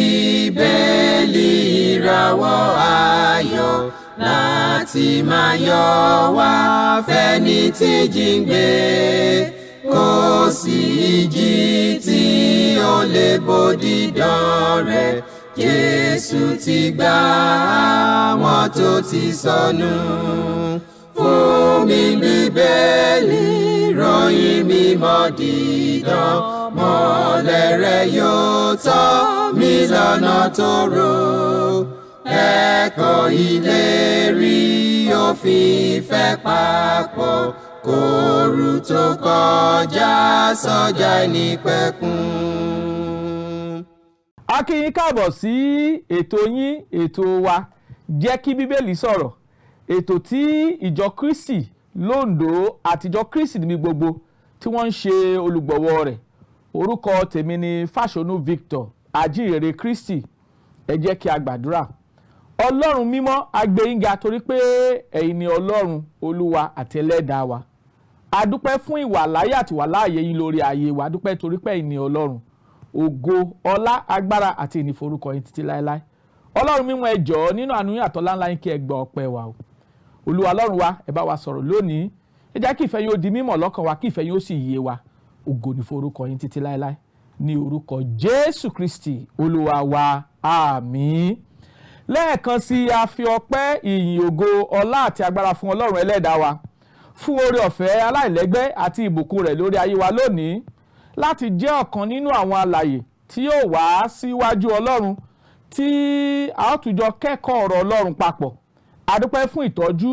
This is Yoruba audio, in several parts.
Bíbélì, ìràwọ̀ ayọ̀ láti máa yọ wá fẹ́ni tí jíǹgbé. Kò sí ìjì tí ó lè bòdì dán rẹ̀. Jésù ti gbà àwọn tó ti sọnù. Fún mi Bíbélì, ròyìn mímọ́ dídán, mọ́lẹ̀ rẹ̀ yóò tọ́ mi lọ́nà tó rò. Ẹ̀kọ́ ìlérí òfin ìfẹ́ papọ̀ kóoru tó kọjá sọ́jà ìnípẹ̀kun. A kí yín káàbọ̀ sí ètò yín, ètò wa, Jẹ́ kí Bíbélì Sọ̀rọ̀, ètò tí ìjọ Kristi lóńdó àtijọ́ Kristi níbi gbogbo tí wọ́n ń ṣe olùgbọ̀wọ́ rẹ̀. Orúkọ tèmi ni Fáṣọnù Victor, ajíhìnrere Kristi. Ẹ jẹ́ kí a gbàdúrà. Ọlọ́run mímọ́, a gbé yín ga torí pé ẹ̀yin ni Ọlọ́run, Olúwa àti Ẹlẹ́dàá wa. A dúpẹ́ fún ìwà láyé àti ìwà láàyè yín lórí ayé wa. A dúpẹ́ torí pé ẹ̀yin ni Ọlọ́run. Ògo, ọlá, agbára àti ìní forúkọ yín títí láéláé. Ọlọ́run mímọ́, ẹ jọ̀ọ́, nínú àánú yín àtọ́lá ńlá yín, kí ẹ gbọ́ ọpẹ́ wa o. Olúwa Ọlọ́run wa, ẹ bá wa sọ̀rọ̀ lónìí. Ẹ jẹ́ kí ìfẹ́ yín ó di mímọ̀ lọ́kàn wa, kí ìfẹ́ yín ó sì yé wa. Ògo ní forúkọ yín títí láéláé. Ní orúkọ Jésù Kristi Olúwa wa, àmín. Lẹ́ẹ̀kan sí, a fi ọpẹ́, ìyìn, ògo, ọlá àti agbára fún Ọlọ́run Ẹlẹ́dàá wa fún oore ọ̀fẹ́ aláìlẹ́gbẹ́ àti ìbùkún rẹ̀ lórí ayé wa lónìí láti jẹ́ ọ̀kan nínú àwọn alàyè tí yóò wá síwájú Ọlọ́run, tí a ó tún jọ kẹ́kọ̀ọ́ ọ̀rọ̀ Ọlọ́run papọ̀. A dúpẹ́ fún ìtọ́jú,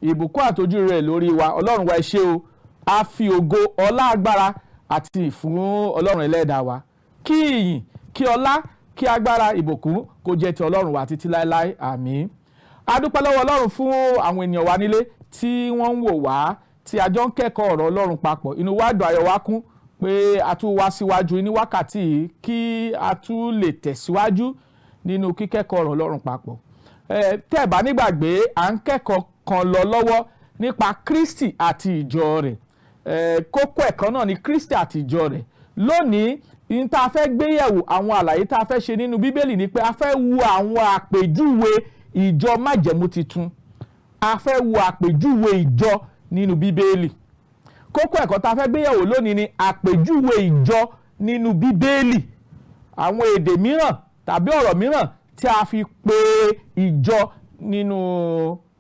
ìbùkún àtọ́jú rẹ̀ lórí wa. Ọlọ́run wa, ẹ ṣé o. A fi ògo, ọlá, agbára àti ìfún Ọlọ́run Ẹlẹ́dàá wa. Kí ìyìn, kí ọlá, kí agbára, ìbùkún kó jẹ́ ti Ọlọ́run wa títí láéláé. Àmín. A dúpẹ́ lọ́wọ́ Ọlọ́run fún àwọn ènìyàn wa nílé tí wọ́n ń wò wá, tí a jọ ń kẹ́kọ̀ọ́ ọ̀rọ̀ Ọlọ́run papọ̀. Inú wa dùn, ayọ̀ wa kún pé a tún wá síwájú ní wákàtí yìí kí a tún lè tẹ̀síwájú nínú kíkẹ́kọ̀ọ́ ọ̀rọ̀ Ọlọ́run papọ̀. Tẹ́ ẹ̀ bá nígbàgbé, à ń kẹ́kọ̀ọ́ kan lọ lọ́wọ́ nípa Kristi àti ìjọ rẹ̀. Kókó ẹ̀kọ́ náà ni Kristi àti ìjọ rẹ̀. Lónìí, ní tá a fẹ́ gbéyẹ̀wò, àwọn àlàyé tá a fẹ́ ṣe nínú Bíbélì ni pé a fẹ́ wo àwọn àpèjúwe ìjọ májẹ̀mú titun. A fẹ́ wo àpèjúwe ìjọ nínú Bíbélì. Kókó ẹ̀kọ́ tá a fẹ́ gbéyẹ̀wò lónìí ni àpèjúwe ìjọ nínú Bíbélì, àwọn èdè mìíràn tàbí ọ̀rọ̀ mìíràn tí a fi pe ìjọ nínú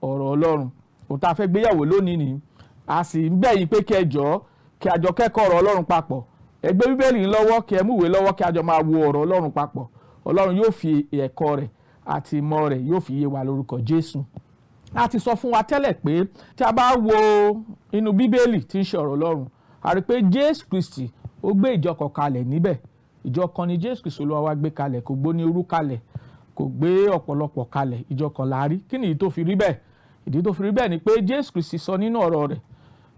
ọ̀rọ̀ Ọlọ́run. Ohun tá a fẹ́ gbéyẹ̀wò lónìí ni. A sì ń bẹ̀ yín pé kí ẹ jọ̀ọ́, kí a jọ kẹ́kọ̀ọ́ ọ̀rọ̀ Ọlọ́run papọ̀. Ẹ gbé Bíbélì yín lọ́wọ́, kí ẹ múwèé lọ́wọ́, kí a jọ máa wo ọ̀rọ̀ Ọlọ́run papọ̀. Ọlọ́run yóò fi ẹ̀kọ́ rẹ̀ àti ìmọ̀ rẹ̀, yóò fi yé wa lórúkọ Jésù. A ti sọ fún wa tẹ́lẹ̀ pé tí a bá wo inú Bíbélì tí ń ṣe ọ̀rọ̀ Ọlọ́run, a rí pé Jésù Kristi ó gbé ìjọ kan kalẹ̀ níbẹ̀. Ìjọ kan ni Jésù Kristi Olúwa wa gbé kalẹ̀. Kò gbó ní irú kalẹ̀, kò gbé ọ̀pọ̀lọpọ̀ kalẹ̀, ìjọ kan la rí. Kí nìyí tó fi rí bẹ́ẹ̀? Ìdí tó fi rí bẹ́ẹ̀ ni pé Jésù Kristi sọ nínú ọ̀rọ̀ rẹ̀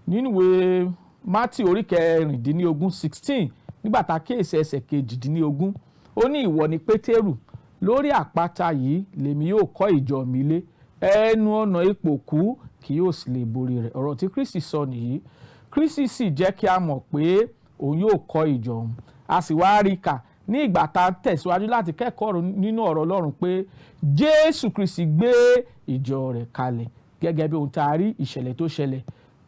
nínú ìwé Mátì orí 16, 16, nígbà tá a kíyèsí ẹsẹ̀ 18, ó ní, "Ìwọ ni Pétérù, lórí àpáta yìí lèmi yóò kọ́ ìjọ mi lé, ẹnu ọ̀nà ipò kú kì yóò sì lè borí rẹ̀." Ọ̀rọ̀ tí Kristi sọ nìyí. Kristi sì jẹ́ kí a mọ̀ pé òun yóò kọ́ ìjọ òun. A sì wá rí kà ní ìgbà tá a tẹ̀síwájú láti kẹ́kọ̀ọ́ nínú ọ̀rọ̀ Ọlọ́run pé Jésù Kristi gbé ìjọ rẹ̀ kalẹ̀ gẹ́gẹ́ bí ohun tá a rí, ìṣẹ̀lẹ̀ tó ṣẹlẹ̀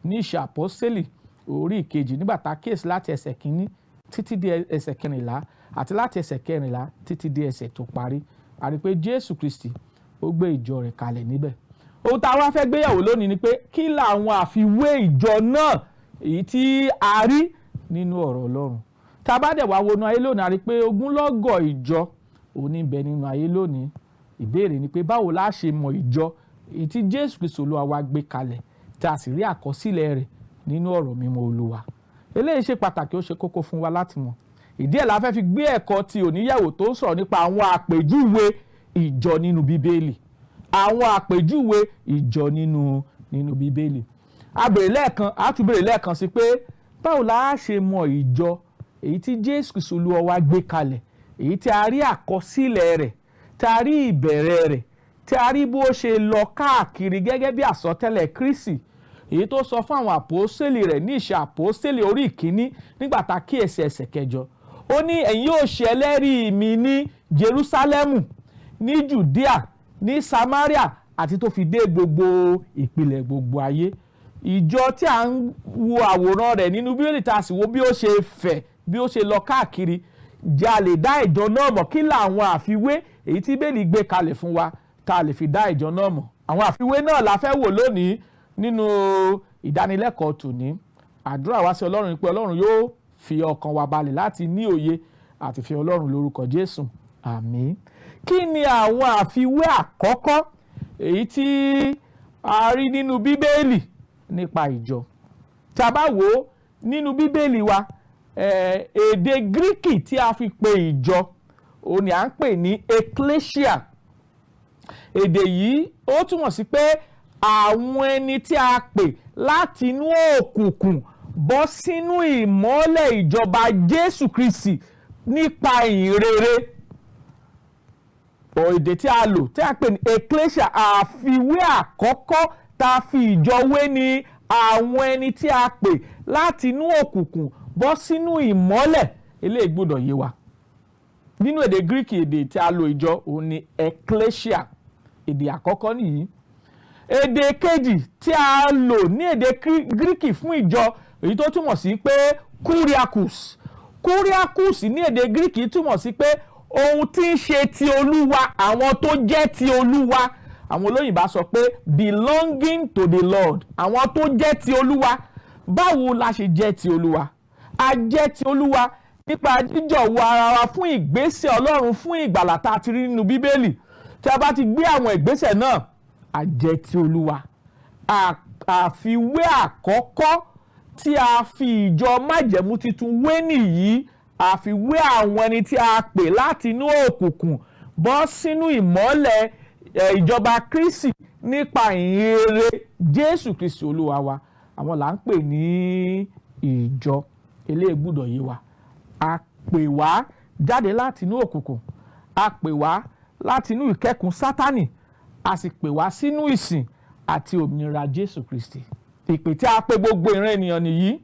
ní Ìṣe Àpọ́sítélì orí 2, nígbà tá a kíyèsí láti ẹsẹ̀ 1 títí dé ẹsẹ̀ 14, àti láti ẹsẹ̀ 14 títí dé ẹsẹ̀ tó parí. A rí i pé Jésù Kristi ó gbé ìjọ rẹ̀ kalẹ̀ níbẹ̀. Ohun tá a wá fẹ́ gbéyàwó lónìí ni pé kí làwọn àfiwé ìjọ náà èyí tí a rí nínú ọ̀rọ̀ Ọlọ́run. Tá a bá dẹ̀ wá wọnú ayé lónìí, a rí i pé ogunlọ́gọ̀ ìjọ òní ń bẹ nínú ayé lónìí. Ìbéèrè ni pé báwo la ṣe mọ ìjọ èyí tí Jésù Kristi Olúwa wa gbé kalẹ̀, tí a sì rí àkọsílẹ̀ rẹ̀ nínú ọ̀rọ̀ mímọ́ Olúwa? Eléyìí ṣe pàtàkì, ó ṣe kókó fún wa láti mọ̀. Ìdí ẹ̀ la fẹ́ fi gbé ẹ̀kọ́ ti òníyàwó tó ń sọ̀rọ̀ nípa àwọn àpèjúwe ìjọ nínú Bíbélì, àwọn àpèjúwe ìjọ nínú Bíbélì. A béèrè lẹ́ẹ̀kan, a tún béèrè lẹ́ẹ̀kan sí pé báwo la ṣe mọ ìjọ èyí tí Jésù Kristi Olúwa wa gbé kalẹ̀, èyí tí a rí àkọsílẹ̀ rẹ̀, tí a rí ìbẹ̀rẹ̀ rẹ̀, tí a rí bó ṣe lọ káàkiri gẹ́gẹ́ bí àsọtẹ́lẹ̀ Kristi èyí tó sọ fún àwọn àpòsílì rẹ̀ ní Ìṣe Àpòsílì orí 1, nígbà tá a kíyèsí ẹsẹ̀ 8? Ó ní, "Ẹ̀yin yóò ṣe ẹlẹ́rìí mi ní Jerúsálẹ́mù, ní Judea, ní Samaria, àti tó fi dé gbogbo ìpìlẹ̀ gbogbo ayé. Ìjọ tí a ń wo àwòrán rẹ̀ nínú Bíbélì, tá a sì wo bí ó ṣe fẹ̀, bí ó ṣe lọ káàkiri, jẹ́ a lè dá ìjọ náà mọ̀? Kí làwọn àfiwé èyí tí Bíbélì gbé kalẹ̀ fún wa tá a lè fi dá ìjọ náà mọ̀? Àwọn àfiwé náà la fẹ́ wò lónìí nínú ìdánilẹ́kọ̀ọ́ tòní. Àdúrà wá sí Ọlọ́run ni pé Ọlọ́run yóò fi ọkàn wa balẹ̀ láti ní òye àti fi Ọlọ́run lórúkọ Jésù. Àmín. Kí ni àwọn àfiwé àkọ́kọ́ èyí tí a rí nínú Bíbélì nípa ìjọ? Tí a bá wò ó nínú Bíbélì wa, èdè Gíríkì tí a fi pe ìjọ, òun ni à ń pè ní ecclesia. Èdè yìí, ó túmọ̀ sí pé àwọn ẹni tí a pè láti inú òkùnkùn bọ́ sínú ìmọ́lẹ̀ ìjọba Jésù Kristi nípa ìhìnrere. Èdè tí a lò tí a pè ní ecclesia, àfiwé àkọ́kọ́ tá a fi ìjọ wé ni àwọn ẹni tí a pè láti inú òkùnkùn bọ́ sínú ìmọ́lẹ̀. Eléyìí gbọ́dọ̀ yé wa. Nínú èdè Gíríkì, èdè tí a lò ìjọ, òun ni ecclesia. Èdè àkọ́kọ́ nìyí. Èdè kejì tí a lò ní èdè Gíríkì fún ìjọ, èyí tó túmọ̀ sí pé kuriakus. Kuriakus ní èdè Gíríkì túmọ̀ sí pé ohun tí ń ṣe ti Olúwa, àwọn tó jẹ́ ti Olúwa. Àwọn olóyìnbá sọ pé belonging to the Lord, àwọn tó jẹ́ ti Olúwa. Báwo la ṣe jẹ́ ti Olúwa? A jẹ́ ti Olúwa nípa jíjọ̀wọ́ ara wa fún ìgbésẹ̀ Ọlọ́run fún ìgbàlà tá a ti rí nínú Bíbélì. Tí a bá ti gbé àwọn ìgbésẹ̀ náà, a jẹ́ ti Olúwa. Àfiwé àkọ́kọ́ tí a fi ìjọ májẹ̀mú titun wé nìyí, àfiwé àwọn ẹni tí a pè láti inú òkùnkùn bọ́ sínú ìmọ́lẹ̀ ìjọba Kristi nípa ìhìnrere Jésù Kristi Olúwa wa. Àwọn là ń pè ní ìjọ. Eléyìí gbọ́dọ̀ yé wa. A pè wá jáde láti inú òkùnkùn, a pè wá láti inú ìkẹ́kùn Sátánì, a sì pè wá sínú ìsìn àti òmìnira Jésù Kristi. Ìpè tí a pè gbogbo ìran ènìyàn nìyí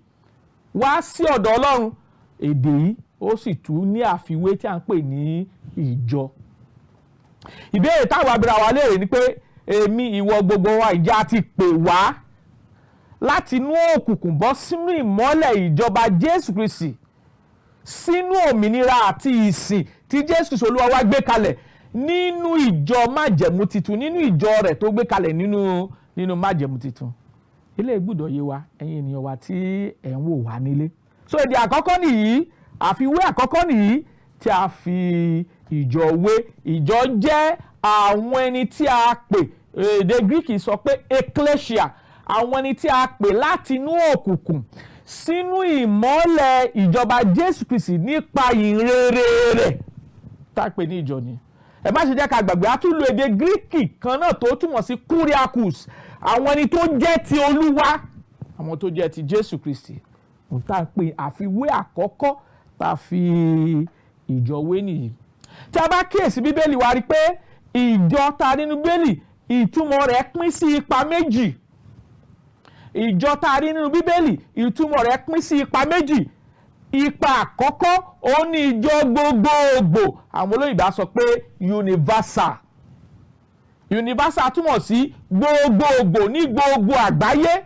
wá sí ọ̀dọ̀ Ọlọ́run. Èdè yìí, ó sì tún ní àfiwé tí a ń pè ní ìjọ. Ìbéèrè táwọn abira wa léèrè ni pé, èmi, ìwọ, gbogbo wa, ìjà ti pè wá láti inú òkùnkùn bọ́ sínú ìmọ́lẹ̀ ìjọba Jésù Kristi, sínú òmìnira àti ìsìn tí Jésù Kristi Olúwa wa gbé kalẹ̀ nínú ìjọ májẹ̀mú titun, nínú ìjọ rẹ̀ tó gbé kalẹ̀ nínú májẹ̀mú titun? Ilé gbọ́dọ̀ yé wa, ẹ̀yin ènìyàn wa tí ẹ̀ ń wò wá nílé. So èdè àkọ́kọ́ nìyí, àfiwé àkọ́kọ́ nìyí tí a fi ìjọ wé. Ìjọ jẹ́ àwọn ẹni tí a pè. Èdè Gíríkì sọ pé ecclesia, àwọn ẹni tí a pè láti inú òkùnkùn sínú ìmọ́lẹ̀ ìjọba Jésù Kristi nípa ìhìnrere rẹ̀, tá a pè ní ìjọ ni. Ẹ má ṣe jẹ́ ká gbàgbé, a tún lo èdè Gíríkì kan náà tó túmọ̀ sí kuriakus, àwọn ẹni tó jẹ́ ti Olúwa, àwọn tó jẹ́ ti Jésù Kristi. Ohun tá a pè àfiwé àkọ́kọ́ tá a fi ìjọ wé nìyí. Tí a bá kíyèsí Bíbélì wa, rí pé ìjọ tá a nínú Bíbélì, ìtumọ̀ rẹ̀ pín sí ipa méjì. Ìjọ tá a rí nínú Bíbélì, ìtumọ̀ rẹ̀ pín sí ipa méjì. Ipa àkọ́kọ́, òun ní ìjọ gbogbogbò. Àwọn olóyìnbá sọ pé universal. Universal túmọ̀ sí gbogbogbò, ní gbogbo àgbáyé.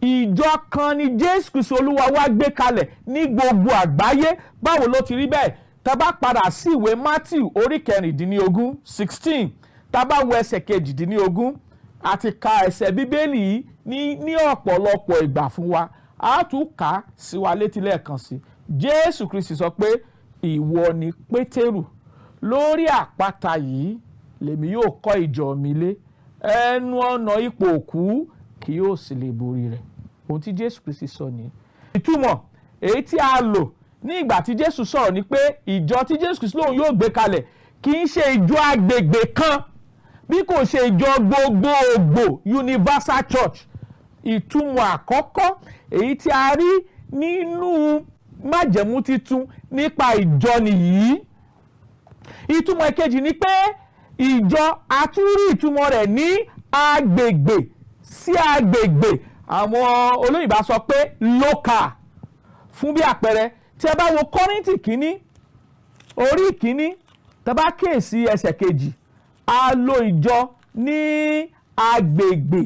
Ìjọ kan ni Jésù Kristi Olúwa wá gbé kalẹ̀ ní gbogbo àgbáyé. Báwo ló ti rí bẹ́ẹ̀? Tá bá padà sí ìwé Matthew orí 16, 16, tá bá wo ẹsẹ̀ 18, a ti ka ẹsẹ̀ Bíbélì yìí ní ọ̀pọ̀lọpọ̀ ìgbà fún wa, a tún kà á sí wa létí lẹ́ẹ̀kan sí. Jésù Kristi sọ pé, "Ìwọ ni Pétérù, lórí àpáta yìí lèmi yóò kọ́ ìjọ mi lé, ẹnu ọ̀nà ipò òkú kì yóò sì lè borí rẹ̀." Ohun tí Jésù Kristi sọ nìyí. Ìtumọ̀ èyí tí a lò ní ìgbà tí Jésù sọ̀rọ̀ ni pé ìjọ tí Jésù Kristi lòun yóò gbé kalẹ̀ kì í ṣe ìjọ agbègbè kan, bí kò ṣe ìjọ gbogbogbò, universal church. Ìtumọ̀ àkọ́kọ́ èyí tí a rí nínú májẹ̀mú titun nípa ìjọ nìyí. Ìtumọ̀ ìkejì ni pé ìjọ, a tún rí ìtumọ̀ rẹ̀ ní agbègbè sí agbègbè. Àwọn olóyìnbá sọ pé local. Fún bí àpẹẹrẹ, tí ẹ bá wo Kọ́ríńtì kínní orí 1. Tá bá kíyèsí ẹsẹ̀ kejì, a lo ìjọ ní agbègbè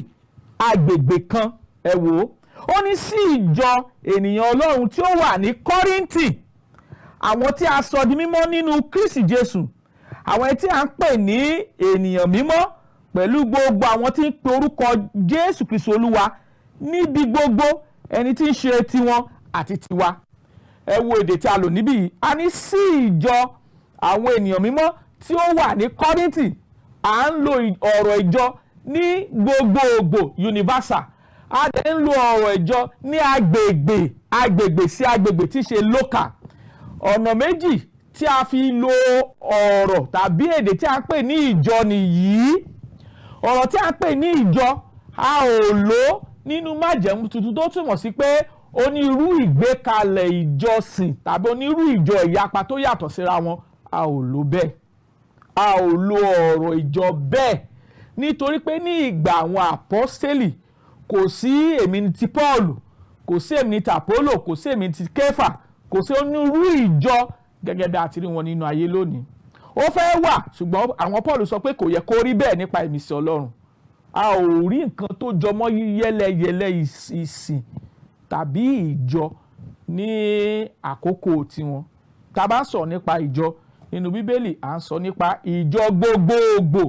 agbègbè kan. Ẹ wò ó, ó ní sí ìjọ ènìyàn Ọlọ́run tí ó wà ní Kọ́ríńtì, àwọn tí a sọ di mímọ́ nínú Kristi Jésù, àwọn tí a ń pè ní ènìyàn mímọ́, pẹ̀lú gbogbo àwọn tí ń pe orúkọ Jésù Kristi Olúwa níbi gbogbo, ẹni tí ń ṣe tiwọn àti tiwa. Ẹ wo èdè tí a lò níbí yìí. A ní sí ìjọ àwọn ènìyàn mímọ́ tí ó wà ní Kọ́ríńtì. À ń lo ọ̀rọ̀ ìjọ ní gbogbogbò, universal. A dẹ̀ ń lo ọ̀rọ̀ ìjọ ní agbègbè agbègbè sí agbègbè, tí í ṣe local. Ọ̀nà méjì tí a fi lo ọ̀rọ̀ tàbí èdè tí a ń pè ní ìjọ nìyí. Ọ̀rọ̀ tí a ń pè ní ìjọ, a ò lò nínú Májẹ̀mú Tuntun, tó túmọ̀ sí pé onírú ìgbékalẹ̀ ìjọsìn tàbí onírú ìjọ ìyapa tó yàtọ̀ síra wọn, a ò lò bẹ́ẹ̀. A ò lo ọ̀rọ̀ ìjọ bẹ́ẹ̀, nítorí pé ní ìgbà àwọn àpọ́sítélì, kò sí èmi ní ti Paul, kò sí èmi ní ti Apollo, kò sí èmi ní ti Kéfà, kò sí onírú ìjọ gẹ́gẹ́ bí a ti rí wọn nínú ayé lónìí. Ó fẹ́ wà, ṣùgbọ́n àwọn Paul sọ pé kò yẹ kó rí bẹ́ẹ̀ nípa ìmísí Ọlọ́run. A ò rí nǹkan tó jọmọ́ yẹ́lẹyẹ̀lẹ ìsìn tàbí ìjọ ní àkókò tiwọn. Tá a bá sọ nípa ìjọ nínú Bíbélì, à ń sọ nípa ìjọ gbogbogbò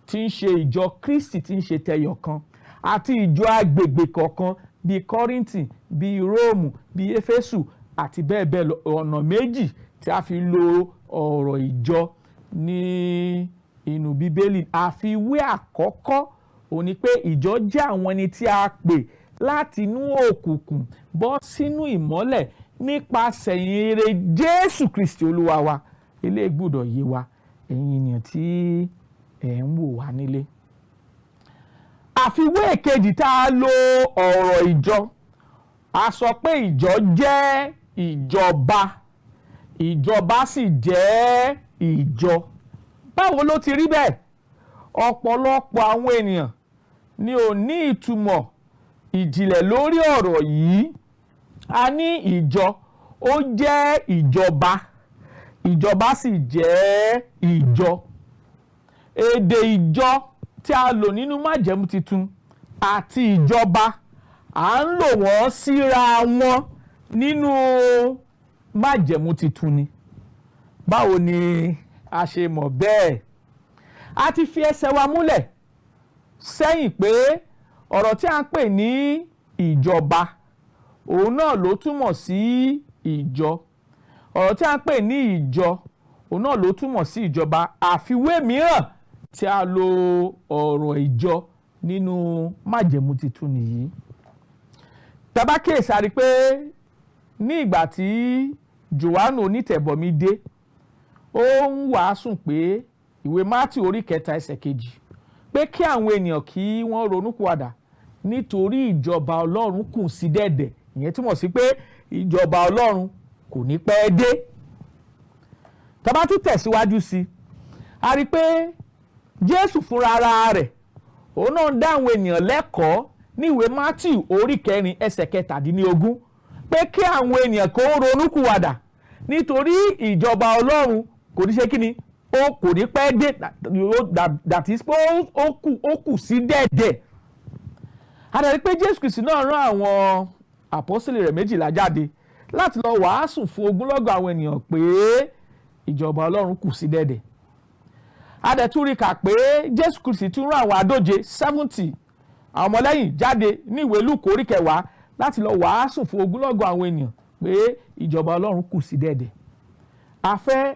tí ń ṣe ìjọ Kristi, tí ń ṣe tẹyọ kan, àti ìjọ agbègbè kọ̀ọ̀kan bíi Kọ́ríńtì, bíi Róòmù, bíi Éfésù àti bẹ́ẹ̀ bẹ́ẹ̀ lọ. Ọ̀nà méjì tí a fi lo ọ̀rọ̀ ìjọ ní inú Bíbélì. Àfiwé àkọ́kọ́ òun ni pé ìjọ jẹ́ àwọn ẹni tí a pè láti inú òkùnkùn bọ́ sínú ìmọ́lẹ̀ nípasẹ̀ ìyìnrere Jésù Kristi Olúwa wa. Eléyìí gbọ́dọ̀ yé wa, ẹ̀yin ènìyàn tí ẹ̀ ń wò wá nílé. Àfiwé èkejì tá a lo ọ̀rọ̀ ìjọ, a sọ pé ìjọ jẹ́ ìjọba, ìjọba sì jẹ́ ìjọ. Báwo ló ti rí bẹ́ẹ̀? Ọ̀pọ̀lọpọ̀ àwọn ènìyàn ni ò ní ìtumọ̀ ìjìnlẹ̀ lórí ọ̀rọ̀ yìí. A ní ìjọ ó jẹ́ ìjọba, ìjọba sì jẹ́ ìjọ. Èdè ìjọ tí a lò nínú Májẹ̀mú Titun àti ìjọba, à ń lò wọ́n síra wọn nínú Májẹ̀mú Titun ni. Báwo ni a ṣe mọ̀ bẹ́ẹ̀? A ti fi ẹsẹ̀ wa múlẹ̀ sẹ́yìn pé ọ̀rọ̀ tí a ń pè ní ìjọba, òun náà ló túmọ̀ sí ìjọ. Ọ̀rọ̀ tí a ń pè ní ìjọ, òun náà ló túmọ̀ sí ìjọba. Àfiwé mìíràn tí a lo ọ̀rọ̀ ìjọ nínú Májẹ̀mú Titun nìyí. Tá bá kíyèsí, a rí pé ní ìgbà tí Jòhánù Onítẹ̀bọmi dé, ó ń wàásù pé, ìwé Mátì orí 3 ẹsẹ̀ 2, pé kí àwọn ènìyàn kí wọ́n ronúpìwàdà nítorí ìjọba Ọlọ́run kù sí dẹ̀dẹ̀. Ìyẹn túmọ̀ sí pé ìjọba Ọlọ́run kò ní pẹ́ dé. Tá bá tún tẹ̀síwájú sí i, a rí i pé Jésù fúnra ara rẹ̀, òun náà ń dá àwọn ènìyàn lẹ́kọ̀ọ́ ní ìwé Mátì orí 4 ẹsẹ̀ 17 pé kí àwọn ènìyàn kó ronúpìwàdà nítorí ìjọba Ọlọ́run kò ní ṣe kí ni, ó kò ní pẹ́ dé, that is pé ó kù sí dẹ̀dẹ̀. A dẹ̀ rí pé Jésù Kristi náà rán àwọn àpọ́sítélì rẹ̀ 12 jáde láti lọ wàásù fún ogunlọ́gọ̀ àwọn ènìyàn pé ìjọba Ọlọ́run kù sí dẹ̀dẹ̀. A dẹ̀ tún rí kà pé Jésù Kristi tún rán àwọn 70, 70 àwọn ọmọlẹ́yìn jáde ní ìwé Lúùkù orí 10 láti lọ wàásù fún ogunlọ́gọ̀ àwọn ènìyàn pé ìjọba Ọlọ́run kù sí dẹ̀dẹ̀. A fẹ́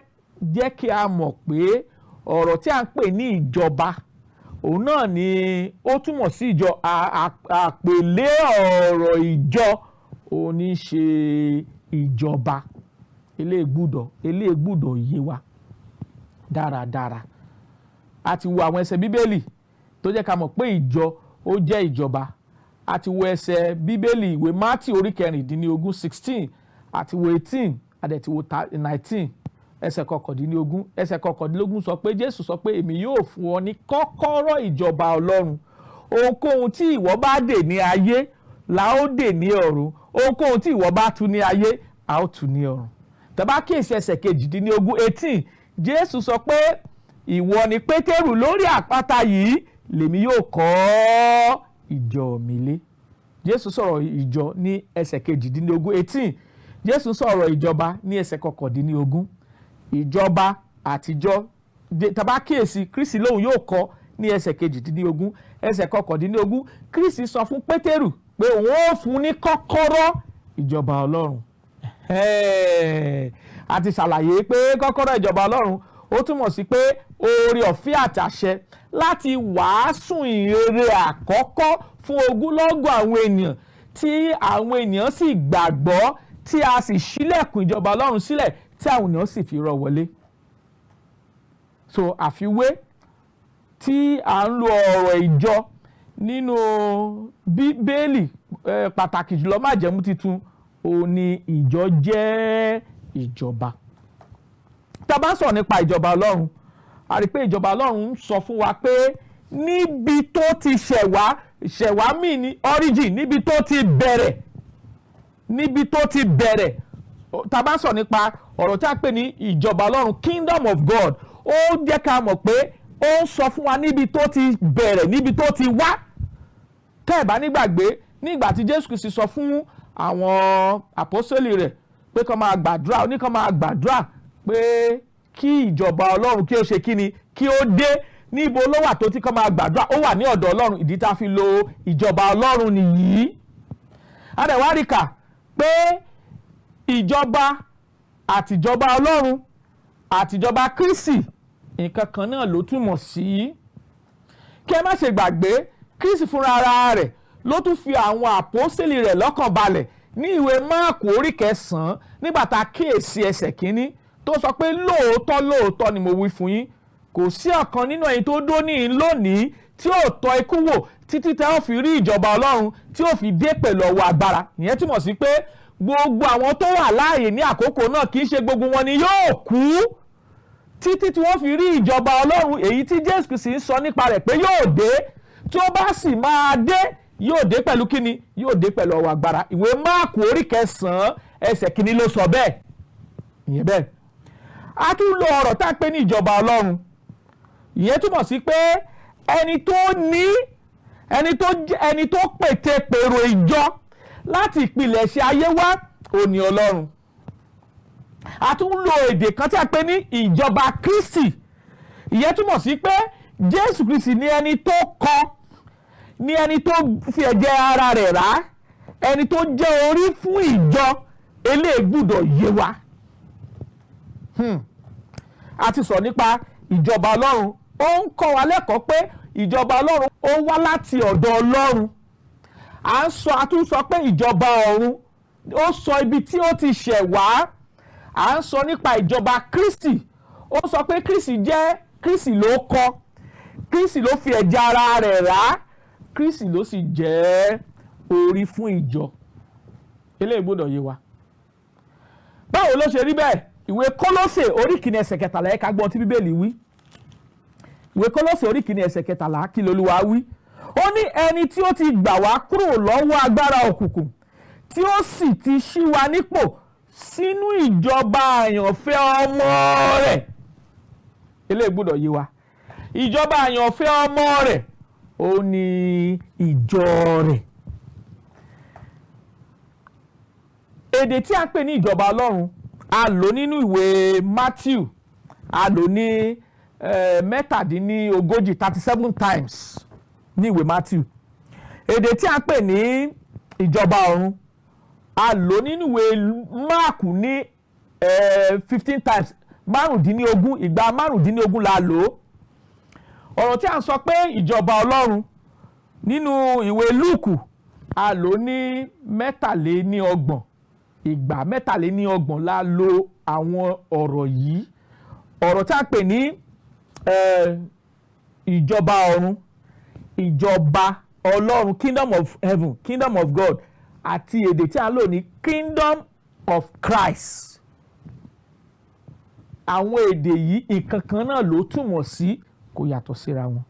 jẹ́ kí a mọ̀ pé ọ̀rọ̀ tí a ń pè ní ìjọba, òun náà ni ó túmọ̀ sí ìjọ. Àpèlé ọ̀rọ̀ ìjọ, òun ní í ṣe ìjọba. Eléyìí gbọ́dọ̀ yé wa dáradára. A ti wo àwọn ẹsẹ̀ Bíbélì tó jẹ́ ká mọ̀ pé ìjọ ó jẹ́ ìjọba. A ti wo ẹsẹ̀ Bíbélì ìwé Mátì orí 16, 16, àti wo 18, a dẹ̀ ti wo 19, ẹsẹ̀ 19. Ẹsẹ̀ 19 sọ pé Jésù sọ pé, "Èmi yóò fún ọ ní kọ́kọ́rọ́ ìjọba Ọlọ́run. Ohunkóhun tí ìwọ bá dè ní ayé la ó dè ní ọ̀run. Ohunkóhun tí ìwọ bá tú ní ayé, a ó tú ní ọ̀run." Tá bá kíyèsí ẹsẹ̀ 18, Jésù sọ pé ìwọ ni Pétérù, lórí àpáta yìí lèmi yóò kọ́ ìjọ mi lé. Jésù sọ̀rọ̀ ìjọ ní ẹsẹ̀ 18, 18. Jésù sọ̀rọ̀ ìjọba ní ẹsẹ̀ 19. Ìjọba àtijọ́, tá bá kíyèsí, Kristi lóun yóò kọ́ ní ẹsẹ̀ 18, ẹsẹ̀ 19. Kristi sọ fún Pétérù pé òun ó fún ní kọ́kọ́rọ́ ìjọba Ọlọ́run. A ti ṣàlàyé pé kọ́kọ́rọ́ ìjọba Ọlọ́run, ó túmọ̀ sí pé oore ọ̀fẹ́ àtàṣẹ láti wàásù ìrere àkọ́kọ́ fún ogúnlọ́gọ̀ àwọn ènìyàn, tí àwọn ènìyàn sì gbàgbọ́, tí a sì ṣílẹ̀kùn ìjọba Ọlọ́run sílẹ̀, tí àwọn ènìyàn sì fi rọ́ wọlé. So àfiwé tí à ń lo ọ̀rọ̀ ìjọ nínú Bíbélì, pàtàkì jùlọ Májẹ̀mú Titun, òun ni ìjọ jẹ́ ìjọba. Tá a bá ń sọ̀rọ̀ nípa ìjọba Ọlọ́run, a rí i pé ìjọba Ọlọ́run ń sọ fún wa pé níbi tó ti ṣẹ̀wá, ṣẹ̀wá mì ní origin, níbi tó ti bẹ̀rẹ̀, níbi tó ti bẹ̀rẹ̀. Tá a bá ń sọ̀rọ̀ nípa ọ̀rọ̀ tí a pè ní ìjọba Ọlọ́run, kingdom of God, ó jẹ́ ká mọ̀ pé ó ń sọ fún wa níbi tó ti bẹ̀rẹ̀, níbi tó ti wá. Tẹ́ ẹ̀ bá nígbàgbé, nígbà tí Jésù Kristi sọ fún àwọn àpọ́sítélì rẹ̀ pé kó máa gbàdúrà, ó ní kó máa gbàdúrà pé kí ìjọba Ọlọ́run kí ó ṣe kíni, kí ó dé. Níbo ló wà tó tí kó máa gbàdúrà? Ó wà ní ọ̀dọ̀ Ọlọ́run. Ìdí tá a fi lo ìjọba Ọlọ́run nìyí. Adẹ̀wáríkà pé ìjọba àtìjọba Ọlọ́run àtìjọba Kristi, nǹkan kan náà ló túmọ̀ sí. Kí ẹ má ṣe gbàgbé, Kristi fúnra ara rẹ̀ ló tún fi àwọn àpọ́sítélì rẹ̀ lọ́kàn balẹ̀ ní ìwé Máàkù orí 9, nígbà tá a kíyèsí ẹsẹ̀ 1, tó sọ pé lóòótọ́ lóòótọ́ ni mo wí fún yín, kò sí ọ̀kan nínú ẹ̀yin tó dó ní lónìí tí ó tọ́ ikú wò títí tẹ́ ó fi rí ìjọba Ọlọ́run tí ó fi dé pẹ̀lú ọwọ́ agbára. Ìyẹn túmọ̀ sí pé gbogbo àwọn tó wà láàyè ní àkókò náà, kì í ṣe gbogbo wọn ni yóò kú títí tí wọ́n fi rí ìjọba Ọlọ́run, èyí tí Jésù Kristi ń sọ nípa rẹ̀ pé yóò dé. Tí ó bá sì máa dé, yóò dé pẹ̀lú kíni? Yóò dé pẹ̀lú ọwọ́ agbára. Ìwé Máàkù orí 9 ẹsẹ̀ 1 ló sọ bẹ́ẹ̀. Ìyẹn bẹ́ẹ̀. A tún lo ọ̀rọ̀ tá a pè ní ìjọba Ọlọ́run. Ìyẹn túmọ̀ sí pé ẹni tó ní, ẹni tó pète pèrò ìjọ láti ìpilẹ̀ṣẹ̀ ayé wá, òní Ọlọ́run. A tún lo èdè kan tí a pè ní ìjọba Kristi. Ìyẹn túmọ̀ sí pé Jésù Kristi ní ẹni tó kọ́, ní ẹni tó fi ẹ̀jẹ̀ ara rẹ̀ rà, ẹni tó jẹ́ orí fún ìjọ. Eléyìí gbọ́dọ̀ yé wa. A ti sọ nípa ìjọba Ọlọ́run. Ó ń kọ́ wa lẹ́kọ̀ọ́ pé ìjọba Ọlọ́run, ó wá láti ọ̀dọ̀ Ọlọ́run. À ń sọ, a tún sọ pé ìjọba ọ̀run, ó sọ ibi tí ó ti ṣẹ̀ wá. À ń sọ nípa ìjọba Kristi. Ó sọ pé Kristi jẹ́, Kristi ló kọ́, Kristi ló fi ẹ̀jẹ̀ ara rẹ̀ rà, Kristi ló sì jẹ́ orí fún ìjọ. Eléyìí gbọ́dọ̀ yé wa. Báwo ló ṣe rí bẹ́ẹ̀? Ìwé Kólósè orí 1 ẹsẹ̀ 13, ẹ̀ka gbọ́n tí Bíbélì wí. Ìwé Kólósè orí 1 ẹsẹ̀ 13, kí lolúwa wí? Ó ní ẹni tí ó ti gbà wá kúrò lọ́wọ́ agbára òkùnkùn, tí ó sì ti ṣí wa nípò sínú ìjọba àyànfẹ́ ọmọ rẹ̀. Eléyìí gbọ́dọ̀ yé wa. Ìjọba àyànfẹ́ ọmọ rẹ̀, ó ní ìjọ rẹ̀. Èdè tí a ń pè ní ìjọba Ọlọ́run, a lò nínú ìwé Matthew, a lò ní 37, 37 times ní ìwé Matthew. Èdè tí a ń pè ní ìjọba ọ̀run, a lò nínú ìwé Máàkù ní 15 times, 15, ìgbà 15 la lò ó. Ọ̀rọ̀ tí a ń sọ pé ìjọba Ọlọ́run nínú ìwé Lúùkù, a lò ní 33, ìgbà 33 la lò àwọn ọ̀rọ̀ yìí. Ọ̀rọ̀ tí a pè ní ìjọba ọ̀run, ìjọba Ọlọ́run, kingdom of heaven, kingdom of God, àti èdè tí a lò ní kingdom of Christ. Àwọn èdè yìí, nǹkan kan náà ló túmọ̀ sí, kò yàtọ̀ síra wọn.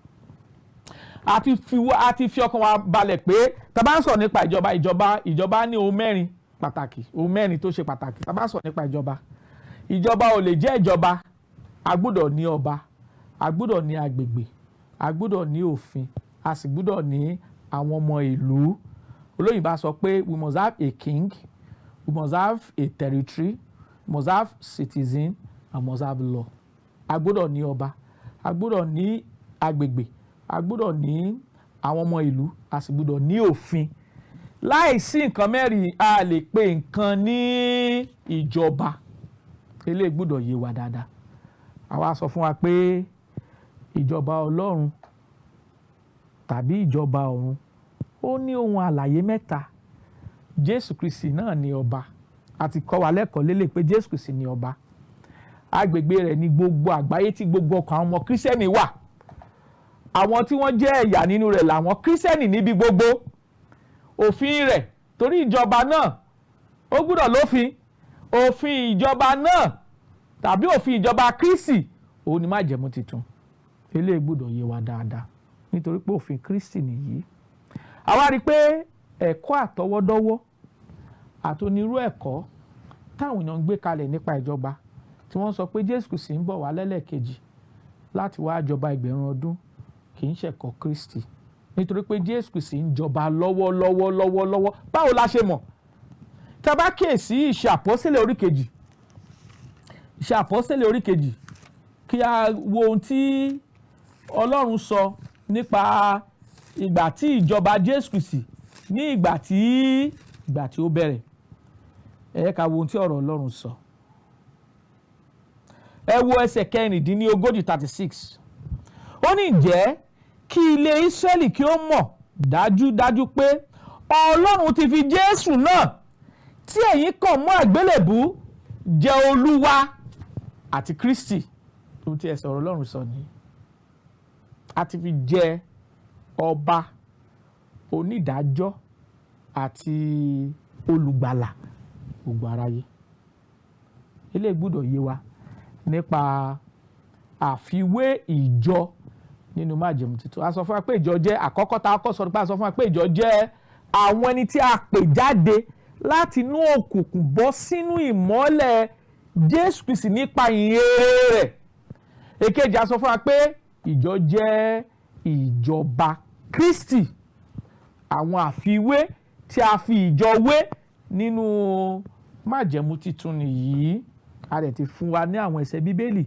A ti fi ọkàn wa balẹ̀ pé tá bá ń sọ̀rọ̀ nípa ìjọba, ìjọba ní ohun mẹ́rin pàtàkì, ohun mẹ́rin tó ṣe pàtàkì. Tá bá ń sọ̀rọ̀ nípa ìjọba, ìjọba ò lè jẹ́ ìjọba A gbọ́dọ̀ ní ọba, a gbọ́dọ̀ ní agbègbè, a gbọ́dọ̀ ní òfin, a sì gbọ́dọ̀ ní àwọn ọmọ ìlú. Olóyìnbá sọ pé we must have a king, we must have a territory, we must have citizen and must have law. A gbọ́dọ̀ ní ọba, a gbọ́dọ̀ ní agbègbè, a gbọ́dọ̀ ní àwọn ọmọ ìlú, a sì gbọ́dọ̀ ní òfin. Láìsí nǹkan mẹ́rin, a lè pe nǹkan ní ìjọba. Eléyìí gbọ́dọ̀ yé wa dáadáa. Àwa sọ fún wa pé ìjọba Ọlọ́run tàbí ìjọba ọ̀run, ó ní ohun àlàyé mẹ́ta. Jésù Kristi náà ni ọba. A ti kọ́ wa lẹ́kọ̀ọ́ lélẹ̀ pé Jésù Kristi ni ọba. Agbègbè rẹ̀ ní gbogbo àgbáyé tí gbogbo ọkàn àwọn ọmọ kírísítẹ́nì wà. Àwọn tí wọ́n jẹ́ ẹ̀yà nínú rẹ̀ làwọn kírísítẹ́nì níbi gbogbo. Òfin rẹ̀, torí ìjọba náà ó gbúdọ̀ lófin. Òfin ìjọba náà tàbí òfin ìjọba Kristi, òun ni májẹ̀mú titun. Eléyìí gbúdọ̀ yé wa dáadáa, nítorí pé òfin Kristi nìyí. Àwa rí i pé ẹ̀kọ́ àtọwọ́dọ́wọ́ àtonírú ẹ̀kọ́ táwọn èèyàn ń gbé kalẹ̀ nípa ìjọba, tí wọ́n sọ pé Jésù Kristi ń bọ̀ wá lẹ́lẹ́kejì láti wá jọba 1000 ọdún, kì í ṣẹ̀kọ́ Kristi, nítorí pé Jésù Kristi ń jọba lọ́wọ́lọ́wọ́ lọ́wọ́lọ́wọ́. Báwo la ṣe mọ̀? Tá a bá kíyèsí Ìṣe Àpọ́sítélì orí kejì, Ìṣe Àpọ́sítélì orí kejì, kí a wo ohun tí Ọlọ́run sọ nípa ìgbà tí ìjọba Jésù Kristi ní ìgbà tí ó bẹ̀rẹ̀. Ẹ ká wo ohun tí ọ̀rọ̀ Ọlọ́run sọ. Ẹ wo ẹsẹ̀ 36, 36. Ó ní, "Ǹjẹ́ kí ilé Ísírẹ́lì kí ó mọ̀ dájúdájú pé Ọlọ́run ti fi Jésù náà tí ẹ̀yin kàn mọ́ àgbélébùú jẹ́ Olúwa àti Kristi." Ohun tí ẹsẹ̀ ọ̀rọ̀ Ọlọ́run sọ nìyí. A ti fi jẹ ọba, onídàájọ́ àti olùgbàlà gbogbo aráyé. Eléyìí gbọ́dọ̀ yé wa nípa àfiwé ìjọ nínú májẹ̀mú tuntun. A sọ fún wa pé ìjọ jẹ́ àkọ́kọ́ tá a kọ́ sọ nípa, a sọ fún wa pé ìjọ jẹ́ àwọn ẹni tí a pè jáde láti inú òkùnkùn bọ́ sínú ìmọ́lẹ̀ Jésù Kristi nípa ìhìnrere rẹ̀. Èkejì, a sọ fún wa pé ìjọ jẹ́ ìjọba Kristi. Àwọn àfiwé tí a fi ìjọ wé nínú májẹ̀mú titun nìyí. A dẹ̀ ti fún wa ní àwọn ẹsẹ̀ Bíbélì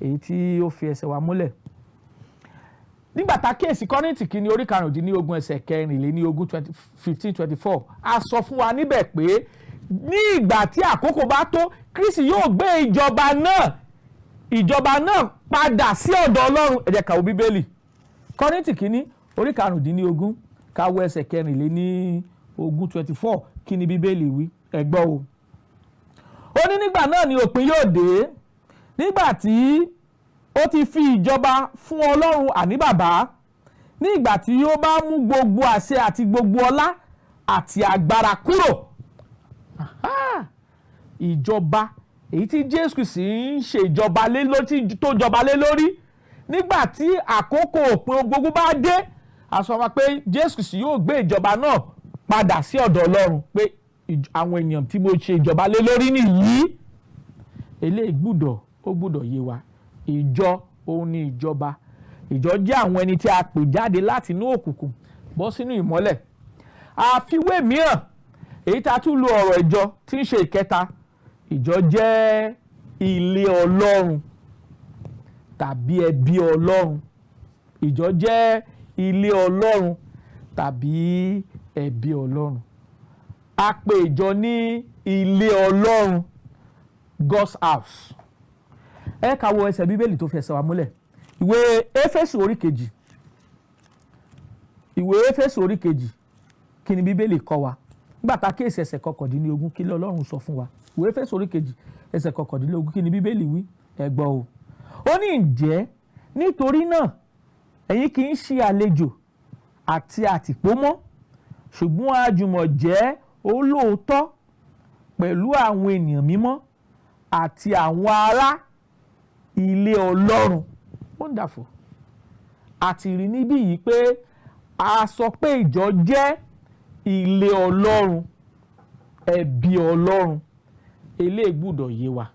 èyí tí ó fi ẹsẹ̀ wa múlẹ̀. Nígbà tá a kíyèsí Kọ́ríńtì kìíní orí 15 ẹsẹ̀ 24, 15:24, a sọ fún wa níbẹ̀ pé ní ìgbà tí àkókò bá tó, Kristi yóò gbé ìjọba náà padà sí ọ̀dọ̀ Ọlọ́run. Ẹ jẹ́ ká wo Bíbélì. Kọ́ríńtì kìíní orí 15, ká wo ẹsẹ̀ 24, 24. Kí ni Bíbélì wí? Ẹ gbọ́ o. Ó ní, "Nígbà náà ni òpin yóò dé, nígbà tí ó ti fi ìjọba fún Ọlọ́run, àní Bàbá, ní ìgbà tí ó bá mú gbogbo àṣẹ àti gbogbo ọlá àti agbára kúrò." Ìjọba èyí tí Jésù Kristi ń ṣe ìjọba lé lórí, tó jọba lé lórí, nígbà tí àkókò òpin gbogbo bá dé, a sọ wa pé Jésù Kristi yóò gbé ìjọba náà padà sí ọ̀dọ̀ Ọlọ́run, pé àwọn èèyàn tí mo ṣe ìjọba lé lórí nìyí. Eléyìí ó gbúdọ̀ yé wa. Ìjọ òun ni ìjọba. Ìjọ jẹ́ àwọn ẹni tí a pè jáde láti inú òkùnkùn bọ́ sínú ìmọ́lẹ̀. Àfiwé mìíràn èyí tá a tún lo ọ̀rọ̀ ìjọ, tí ń ṣe ìkẹta, ìjọ jẹ́ ilé Ọlọ́run tàbí ẹbí Ọlọ́run. Ìjọ jẹ́ ilé Ọlọ́run tàbí ẹbí Ọlọ́run. A pè ìjọ ní ilé Ọlọ́run, God's house. Ẹ ká wo ẹsẹ̀ Bíbélì tó fẹsẹ̀ wá múlẹ̀. Ìwé Éfésù orí kejì, Ìwé Éfésù orí kejì, kí ni Bíbélì kọ́ wa? Nígbà tá a kíyèsí ẹsẹ̀ 19, kí lọ́lọ́run sọ fún wa? Ìwé Éfésù orí kejì ẹsẹ̀ 19, kí ni Bíbélì wí? Ẹ gbọ́ o. Ó ní, "Ǹjẹ́ nítorí náà ẹ̀yin kì í ṣe àlejò àti àtìpó mọ́, ṣùgbọ́n àjùmọ̀ jẹ́ olóòótọ́ pẹ̀lú àwọn ènìyàn mímọ́ àti àwọn ará ilé Ọlọ́run." Wonderful. Àti rí níbí yìí pé a sọ pé ìjọ jẹ́ ilé Ọlọ́run, ẹbí Ọlọ́run. Eléyìí gbúdọ̀ yé wa.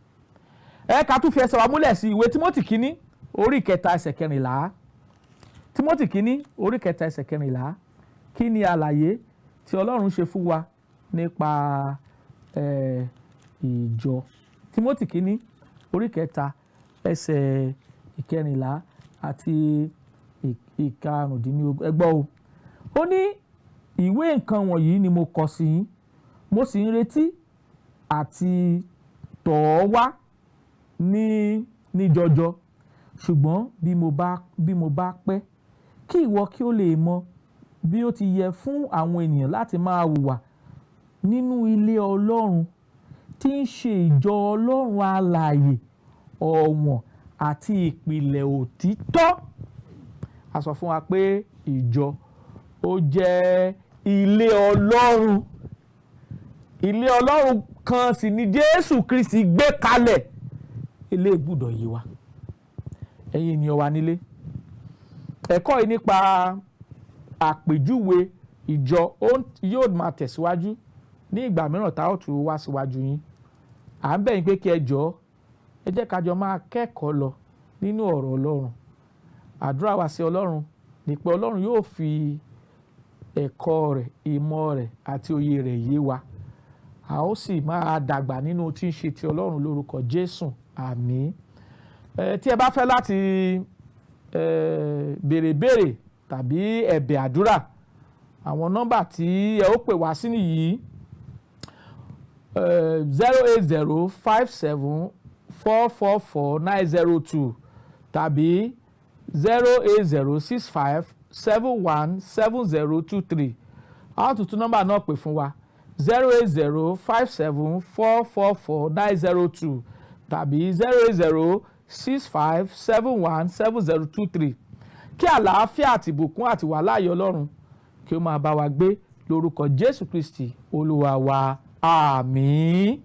Ẹ ká tún fi ẹsẹ̀ wa múlẹ̀ sí ìwé Tímótì kínní, orí 3, ẹsẹ̀ 14. Tímótì kínní, orí 3, ẹsẹ̀ 14. Kí ni àlàyé tí Ọlọ́run ṣe fún wa nípa ìjọ? Tímótì kínní, orí 3, ẹsẹ̀ 14 àti 15. Ẹ gbọ́ o. Ó ní, "Ìwé nǹkan wọ̀nyí ni mo kọ sí yín, mo sì ń retí àti tọ̀ ọ́ wá ní jọjọ. Ṣùgbọ́n bí mo bá pẹ́, kí ìwọ kí ó lè mọ bí ó ti yẹ fún àwọn ènìyàn láti máa hùwà nínú ilé Ọlọ́run, tí ń ṣe ìjọ Ọlọ́run alààyè, ọ̀wọ̀n àti ìpìlẹ̀ òtítọ́." A sọ fún wa pé ìjọ ó jẹ́ ilé Ọlọ́run. Ilé Ọlọ́run kan sì ni Jésù Kristi gbé kalẹ̀. Ilé gbọ́dọ̀ yé wa. Ẹ̀yin ènìyàn wa nílé, ẹ̀kọ́ yìí nípa àpèjúwe ìjọ yóò máa tẹ̀síwájú ní ìgbà mìíràn tá ó tún wá síwájú yín. À ń bẹ̀ yín pé kí ẹ jọ̀ọ́, ẹ jẹ́ ká jọ máa kẹ́kọ̀ọ́ lọ nínú ọ̀rọ̀ Ọlọ́run. Àdúrà wa sí Ọlọ́run ni pé Ọlọ́run yóò fi ẹ̀kọ́ rẹ̀, ìmọ̀ rẹ̀ àti òye rẹ̀ yé wa, a ó sì máa dàgbà nínú tí ń ṣe ti Ọlọ́run lórúkọ Jésù. Àmín. Tí ẹ bá fẹ́ láti béèrè béèrè tàbí ẹ̀bẹ̀ àdúrà, àwọn nọ́mbà tí ẹ ó pè wá sí nìyí: 08057444902 tàbí 08065717023. A ó tún tún nọ́mbà náà pè fún wa: 08057444902 tàbí 08065717023. Kí àlàáfíà àti ìbùkún àti wàláàyè Ọlọ́run kí ó máa bá wa gbé lórúkọ Jésù Kristi Olúwa wa. Àmín.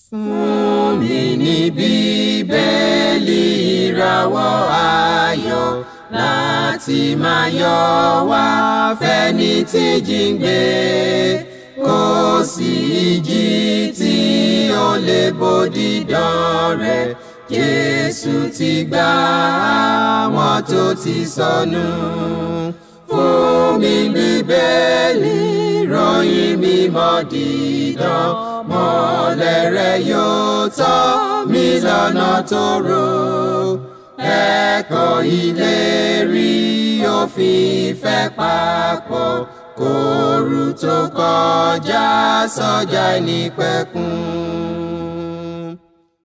Fún mi ní Bíbélì, ìràwọ̀ ayọ̀, láti máa yọ wá fẹ́ni tí jíǹgbé. Kò sí ìjì tí ó lè bo dídán rẹ̀. Jésù ti gbà àwọn tó ti sọnù. Fún mi Bíbélì, ròyìn mímọ́ dídán, mọ́lẹ̀ rẹ̀ yóò tọ́ mi lọ́nà tó rò. Ẹ̀kọ́ ìlérí òfin ìfẹ́ papọ̀, kóòrù tó kọjá sọ́jà ìnípẹ̀kun.